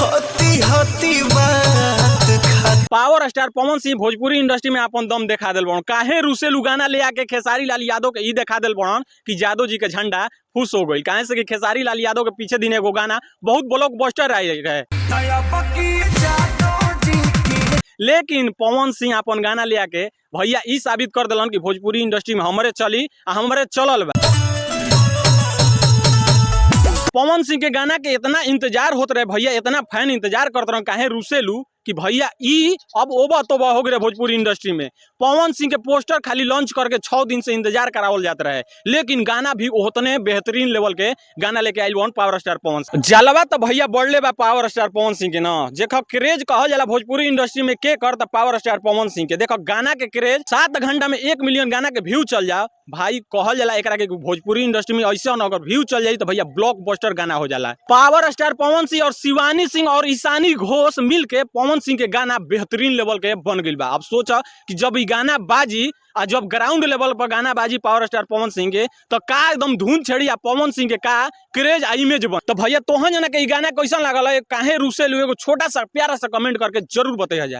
हती हती बात खाती। Power star Pawan Singh Bhojpuri industry में अपन दम देखा दिल बड़न। काहे रुसेलू गाना ले आके खेसारी लाल यादव के ई देखा दिल बड़न कि यादव जी के झंडा खुश हो गई। काहे से कि खेसारी लाल यादव के पीछे दिन एगो गाना बहुत ब्लॉकबस्टर आए रहे, लेकिन पवन सिंह अपन गाना ले आके भैया ई साबित कर दिलन कि भोजपुरी इंडस्ट्री में हमरे चली आ हमरे चलल बा। पवन सिंह के गाना के इतना इंतजार होत रहे भैया, इतना फैन इंतजार करते रहे काहे रुसेलू कि भैया ई अब ओबा तोबा हो गए भोजपुरी इंडस्ट्री में। पवन सिंह के पोस्टर खाली लॉन्च करके 6 दिन से इंतजार करावल जात रहे, लेकिन गाना भी उतने बेहतरीन लेवल के गाना लेके आयल बन पावर स्टार पवन सिंह। जलवा तो भैया बढ़ले बा पावर स्टार पवन सिंह के ना, जेकर क्रेज कहल जाला भोजपुरी इंडस्ट्री में के कर त पावर स्टार पवन सिंह के। देखो गाना के क्रेज 7 घंटा में 1 मिलियन गाना के व्यू चल जाओ भाई, कहल जाला एकरा के भोजपुरी इंडस्ट्री में ऐसा न अगर व्यू चल जाई तो भैया ब्लॉकबस्टर गाना हो जाला। पावर स्टार पवन सिंह और शिवानी सिंह और ईशानी घोष मिल के पवन सिंह के गाना बेहतरीन लेवल के बन गई बा। अब सोचा कि जब ई गाना बाजी आ जब ग्राउंड लेवल पर गाना बाजी पावर स्टार पवन सिंह के तो का एकदम धुन छेड़ी आ पवन सिंह के का क्रेज आ इमेज बन। तो भैया तोहन जना के ई गाना कैसन लागल है, काहे रुसेलू, एगो छोटा सा प्यारा सा कमेंट करके जरूर बताइए जा।